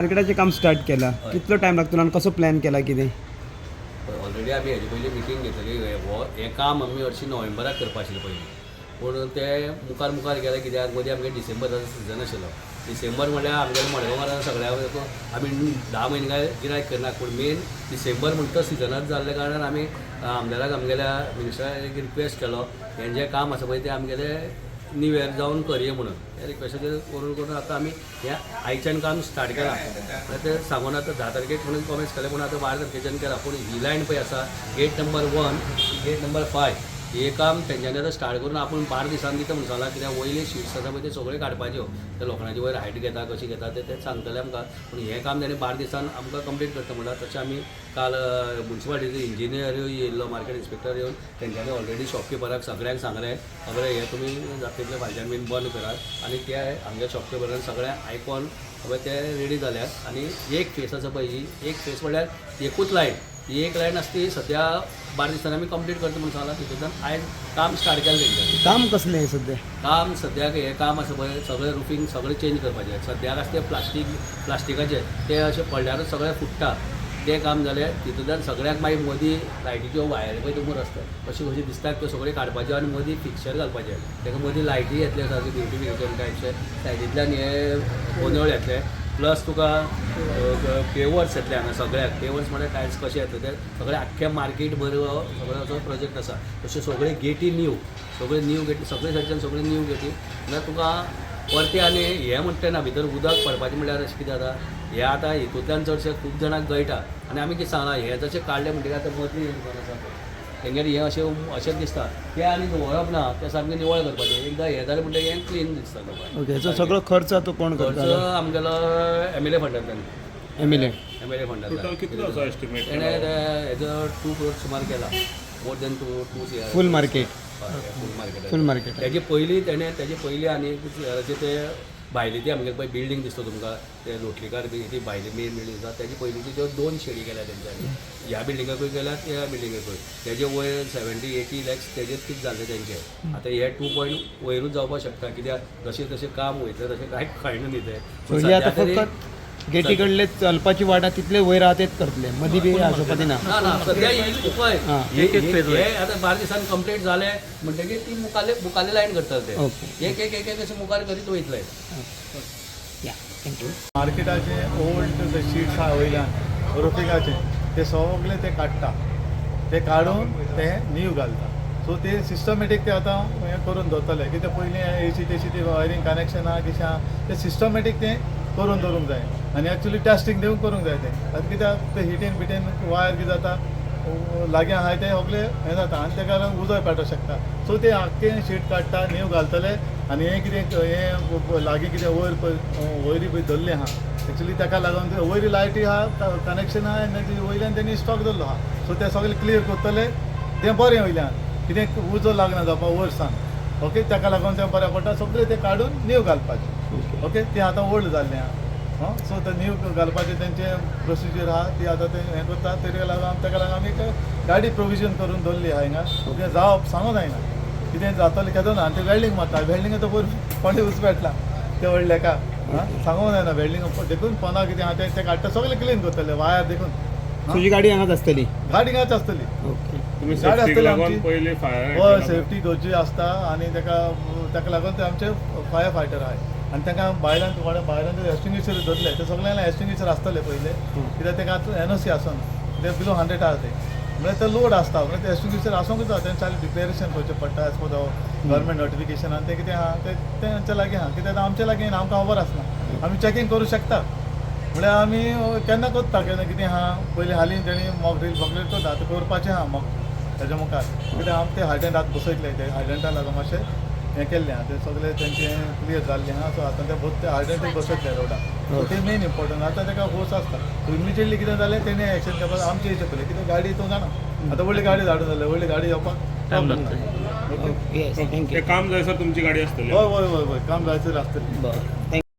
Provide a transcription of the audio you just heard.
मार्केटाचें काम स्टार्ट केलां, कितलो टायम लागतलो आनी कसो प्लॅन केला कितें? ऑलरेडी आमी हेजे पयलीं मिटींग घेतलेली. हो हें काम आमी हरशीं नोव्हेंबराक करपा आशिल्लें पयलीं, पूण तें मुखार मुखार गेलें, कित्याक मदीं आमगे डिसेंबराचो सिजन आशिल्लो. डिसेंबर म्हणल्यार आमगेले मडगांवान सगळ्या आमी 10 म्हयने काय गिरायक करना, पूण मेन डिसेंबर म्हणटा तो सिजनाच जाल्ल्या कारणान आमी आमदाराक, आमगेल्या मिनिस्टराक एक रिक्वेस्ट केलो, हें जें काम आसा पळय तें आमगेलें न्यू इयर जावन करया म्हणून. त्या रिक्वेस्टाचेर करून करून आतां आमी हें आयच्यान काम स्टार्ट केलां. म्हळ्यार तें सांगून आतां 10 तारखेक म्हणून कॉमेन्स केलें, पूण आतां 12 तारखेच्यान केलां. पूण ही लायन पळय आसा, gate number 1, gate number 5, हे काम तेंच्यांनी आतां स्टार्ट करून आपूण 12 दिसांनी दिता म्हणून सांगलां. कित्याक वयले शिट्स आसा पळय ते सगळे काडपाच्यो, ते लोखणाचे वयर हायट घेता, कशी घेता ते तें सांगतले आमकां. पूण हें काम तेणी 12 दिसान आमकां कंप्लीट करता म्हणल्यार. तशें आमी काल मुन्सिपालिटीचो इंजिनियर येयल्लो, मार्केट इन्स्पेक्टर येवन तेंच्यांनी ऑलरेडी शॉपकिपराक सगळ्यांक सांगलें, खबर हें तुमी जाता तितलें फायच्यान बीन बंद करात. आनी ते आमच्या शॉपकिपरान सगळें आयकोन खबर ते रेडी जाल्यात. आनी एक फेस आसा पळय, ही एक फेस म्हणल्यार एकूच लायन, ही एक लायन आसता ती सद्या 12 दिसांनी आमी कंप्लीट करता म्हणून सांगलां. तितूंतल्यान आयज काम स्टार्ट केलें तेंच्यांनी. काम कसलें हें सद्या? काम सद्याक हें काम आसा पळय, सगळें रुफींग सगळें चेंज करपाचें. सद्याक आसा तें प्लास्टिकाचें, तें अशें पडल्यारूच सगळें फुट्टा. तें काम जालें, तितूंतल्यान सगळ्याक मागीर मदीं लायटीच्यो वायरी पळय तुमकां रस्त्यार कश्यो कश्यो दिसतात, त्यो सगळ्यो काडपाच्यो आनी मदीं फिक्चर घालपाचें. ताका मदीं लायटी येतल्यो, सारक्यो ब्युटिफिकेशन टायपचे. सायडींतल्यान हे गोंदळ येतले, प्लस तुका पेवर्स येतले हांगा सगळ्याक. पेवर्स म्हळ्यार टायल्स कशे येतले ते सगळे. आख्खे मार्केट भर सगळो असो प्रोजेक्ट आसा. तश्यो सगळे गेटी न्यू, सगळे न्यू गेटी, सगळे सायडच्यान सगळे न्यू गेटी. म्हळ्यार तुका परते आनी हें म्हणटा ना, भितर उदक पडपाचें म्हणल्यार अशें कितें जाता, हें आतां हितूंतल्यान चडशें खूब जाणांक गळटा. आनी आमी कितें सांगलां, हें जशें काडलें म्हणटकीर आतां मदलीं दुकानां आसा पळय तेंगेर हें अशें अशेंच दिसता, तें आनी दवरप ना, तें सामकें निवळ करपाचें. एकदां हें जालें म्हणटकीर हें क्लीन दिसता लोकांक. ओके, हेचो सगळो खर्च आतां कोण खर्च करता? आमगेलो एमएलए फंडांतल्यान. एमएलए. एमएलए फंडांतल्यान. टोटल कितलो असो एस्टिमेट? तेणें हेजो 2 क्रोर सुमार केला, more than two two CR. फूल मार्केट? फूल मार्केट. फूल मार्केट. तेजे पयलीं तेणें तेजे पयलीं आनी एक सीआराचे ते भायली ती आमगेली पळय बिल्डींग दिसता तुमकां, ते लोटलीकार बी ती भायली मेन बिल्डींग आसा, तेजे पयलींची त्यो दोन शेडी केल्या तेंच्यांनी. ह्या बिल्डिंगाकूय केल्या, त्या बिल्डिंगाकूय. तेजे वयर 70-80 लॅक्स तेजेच कितें जाल्ले तेंचे. आतां हे टू पॉयंट वयरूच जावपाक शकता, कित्याक जशें जशें काम वयतलें तशें कांय कळना न्ही तें. सो ही आतां फक्त गेटी कडले चलपाची वाट आहा तितले वयर आहा तेच करतले, मदीं बी आसोवपाची ना? ना ना, सद्या ही पळय हे आतां 12 दिसान कंप्लीट जालें म्हणटकीर ती मुखाले मुखाले लायन करतले ते. एक एक एक एक अशें मुखार करीत वयतले. या, thank you. मार्केटाचे ओल्ड जे शिट्स आहा वयल्यान रुफिंगाचे, ते सगळे ते काडटा, ते काडून ते नीव घालता. सो ते सिस्टमॅटीक ते आतां हें करून दवरतले. कित्याक पयलीं एसी तेशी ती वायरींग कनेक्शन आहा, कितें आहा, ते सिस्टमॅटीक तें करून दवरूंक जाय आनी एक्चुली टेस्टींग दिवन करूंक जाय तें. आतां कित्याक ते हिटीन बिटीन वायर कितें जाता, लागीं आहाय ते सगळे हें जाता आनी तेका लागून उजोय पेटोंक शकता. सो ते आख्खें शीट काडटा, नीव घालतले. आनी हें कितें हें लागीं कितें वयर पळय वयरी पळय धरली आहा, एक्चुली तेका लागून ते वयरी लायटी आहा, कनेक्शन आहा आनी तेजी वयल्यान तेणी स्टॉक दवरलो आहा. सो ते सगळे क्लियर करतले, तें बरें. वयल्यान कितें उजो लागना जावपा वयर सान. ओके, तेका लागून तें बरें पडटा. सगळें तें काडून नीव घालपाचें. ओके, तें आतां ओल्ड जाल्लें आहा. सो ते नीव घालपाचें तेंचें प्रोसिजर आहा, ती आतां ते हें करता. तेका लागून आमी एक गाडी प्रोविजन करून दवरली आहा हिंगा. कितें जावप सांगूं जायना, कितें जातलें केदो ना. आनी ते वेल्डींग मारता, वेल्डींग तो पयर कोणें उसपेटला ते व्हडलेका. आं, सांगूंक जायना. वेल्डींग देखून पोंदा कितें आहा तें काडटा, सगळें क्लीन करतले वायर देखून. तुजी गाडी हांगाच आसतली? गाडी हिंगाच आसतली. तुमी गाडी सेफ्टीक आसतली लागून आमची. पयलीं फायर हय, सेफ्टी गरजेची आसता आनी तेका लागून ते आमचे फायर फायटर आहाय. आनी तांकां भायल्यान कोणें भायल्यान एक्सटिंग्विशर धरले, ते सगळ्यांक एक्सटिंग्विशर आसतले पयले, कित्याक तांकां एनओसी आसना, ते बिलो 100 आहा ते, म्हळ्यार ते लोड आसता. म्हळ्यार ते एक्सटिंग्विशर आसूंक जाय. तेंच्यानी डिक्लेरेशन करचें पडटा एज पर गव्हर्मेंट नोटिफिकेशन. आनी तें कितें आहा तें तेंच्या लागीं आहा, कित्याक आमच्या लागीं ना, आमकां खबर आसना. आमी चॅकींग करूं शकता, म्हळ्यार आमी केन्ना करता, केन्ना कितें आहा. पयलीं हालीं तेणी मॉक ड्रील सगळें करता, आतां करपाचें आहा मॉक तेज्या मुखार. कित्याक आमी ते हायड्रंट आतां बसयतले, ते हायड्रंटा लागून मातशें हें केल्लें आहा, तें सगळें तेंचें क्लियर जाल्लें आहा. सो आतां ते बोथ ते हायड्रंटूय बसयतले रोडार. सो ते मेन इम्पॉर्टंट. आतां तेका फोर्स आसता, इमिजिएटली कितें जालें तेणी एक्शन घेवपाक आमचे हेचे पयलीं. कितें गाडी तूं जाणा, आतां व्हडली गाडी धाडून जाल्यार व्हडली गाडी येवपाक प्रॉब्लम जाता. ओके. Yes, thank you. ते काम जायसर तुमची गाडी आसतली? हय हय हय हय काम जायसर आसतली. बरें, thank you.